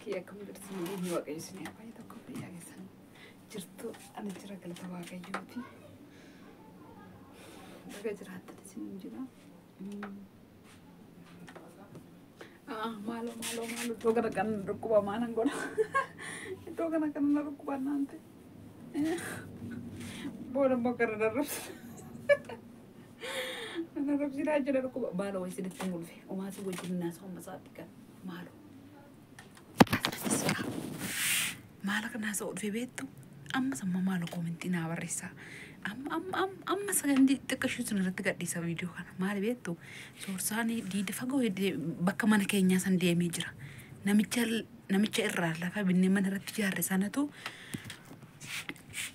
Harki akkam jirtu nageenyi Waaqayyo isin haa baay'ee tokko fayyaa keessan jirtu ani jira galata Waaqayyooti. Baga jiraattan isin jira. Maaloo maaloo maaloo iddoo kana kan dhukkuba maalan godha. Iddoo kana kan na dhukkuba naan ta'e. Booda immoo gara darrabsa. Darrabsinaa jira dhukkuba. Maaloo wayii isinitti hin gulfe. Umaasii wajjin naasoo amma sa'aatti kan maaloo. Maal akka naasoo dhufe beektu amma samma maaloo koomentii naa barreessaa. Amma amma amma amma sagandii xiqqashuu sun irratti gadhiisa viidiyoo kana maali beektu soorsaan diida fagoo bakka mana keenyaa san deemee jira. Namicha irraa lafa binnee mana irratti ijaarre sanatu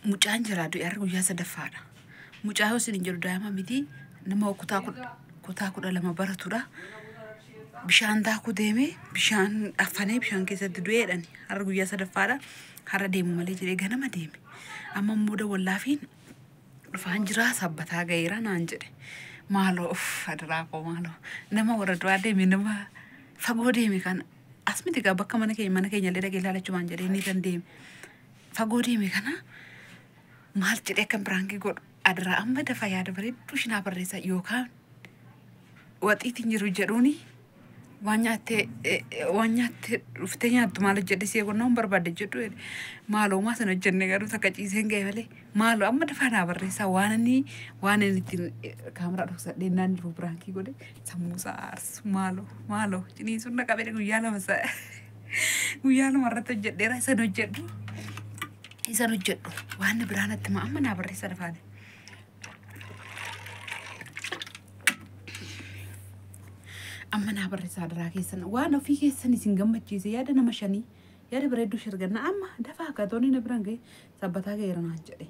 mucaan jira du'e har'a guyyaa sadaffaadha. Mucaa yoo isin hin jedhu daa'ima miti nama kutaa 12 baratudha. Bishaan daakuu deemee bishaan affanee bishaan keessatti du'eedhani har'a guyyaa sadaffaadha. Har'a deemu malee jedhee ganama deeme. Amma immoo dawwallaafiin dhufaan jiraa sabbataa ga'eera naan jedhe. Maaloo uff adaraa koo maaloo nama warra du'aa deeme nama fagoo deeme kana as miti gaa bakka mana keenya illee dhaqee ilaalachumaan jedhee inni kan deeme. Fagoo deeme kana maal jedhee akkan biraankii godhu adaraa amma dafa yaada bareedduu ishinaa barreessa yookaan waxiitiin jiru jedhuuni waan nyaattee dhuftee nyaattu maal hojjedhe si eegonnaa hin barbaadde jedhu maaloo maa sana hojjenne garuu takka ciiseen ga'e malee maaloo amma dafaa naa barreessaa waan inni ittiin kaameraa dhoksadhee naan jiru biraankii godhe sammuu isaa aarsu maaloo maaloo ciniinsuun na qabee guyyaa 2 irratti hojjedheera isan hojjedhu waan biraan itti amma naa barreessa dafaate. Amma naa barreessaa adaraa keessan waan ofii keessan isin gammachiise yaada nama shanii yaada bareedduu shirganna amma dafaa akka toonni na biraan ga'e sabbataa ga'eera naan jedhe.